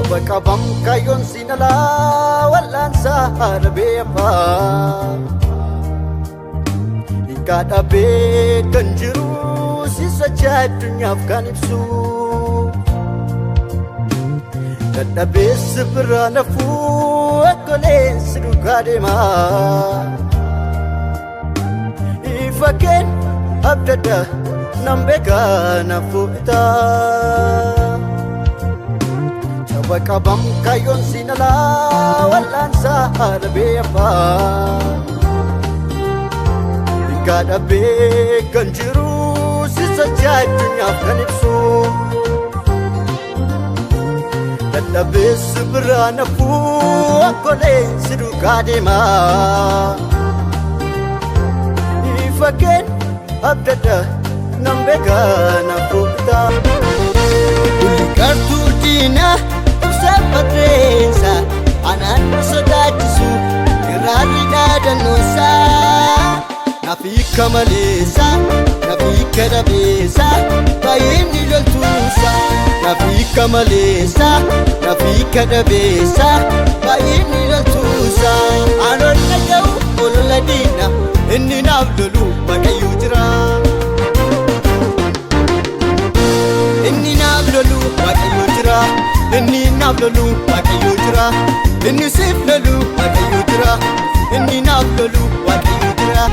Caba qabam kaayyoon siin alaa wal'aansaa dhabee afaa. Hiikaa dhabee kan jiru si sochii addunyaaf kan ibsu. Dadhabeessi biraa nafuu akkoleensi duukaa deemaa. Ifa keen abdadda nan beekaa naafuu bitaa. Caba qabam kaayyoon siin alaa wal'aansaa dhabee afaa. Hiikaa dhabee kan jiru si sochii addunyaaf kan ibsu. Dadhabeessi biraa nafuu akkoleensi duukaa deemaa. Ifa keen abdadda nan beekaa naafuu bitaa. Kulli gartuu diinaa ibsa barreessa anaan nu sodaachisu kiraarri dhaadannoonsaa. Nafiika maleessa nafiika dhabeessa baay'inni loltuunsa. Nafiika maleessa nafiika dhabeessa baay'inni loltuunsa. Anoon dhaga'u olola diina inni naaf lolu Waaqayyo jira. Inni naaf lolu Waaqayyo jira. Inni naaf lolu Waaqayyo jira. Inni siif lolu Waaqayyo jira. Inni naaf lolu Waaqayyo jira.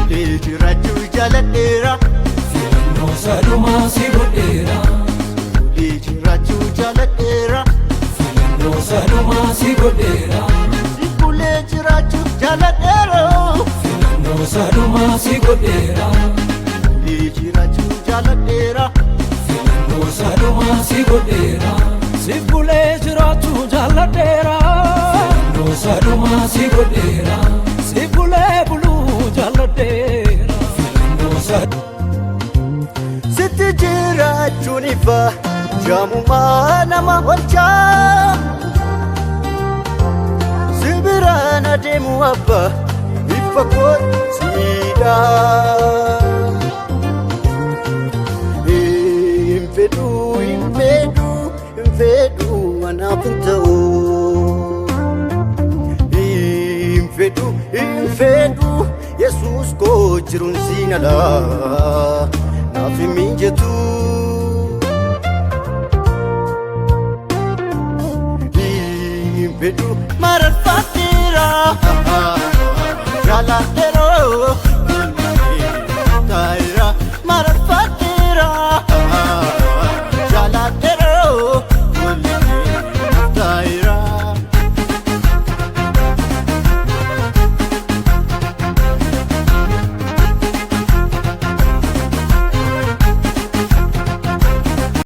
Jiraachuu jaaladheera. Filannoo sadumaa si godheera. Jiraachuu jaaladheera. Filannoo sadumaa si godheera. Bulee jiraachuu jaaladheera. Filannoo sadumaa si godheera. Jiraachuu jaaladheera. Filannoo sadumaa si godheera. Si bulee jiraachuu jaalladheera. Filannoo sadumaa si godheera. Si bulee buluu jaalladheera. Filannoo sadumaa. Sitti jiraachuun ifa jaamumaa nama olchaa. Si biraan adeemu abba ifa kootiidha. Hin fedhuu hin fedhuu hin fedhuu anaaf hin ta'u. Hin fedhuu hin fedhuu Yesuus koo jiruun siin alaa naaf hin mijatu. Hin fedhuu mararfaa.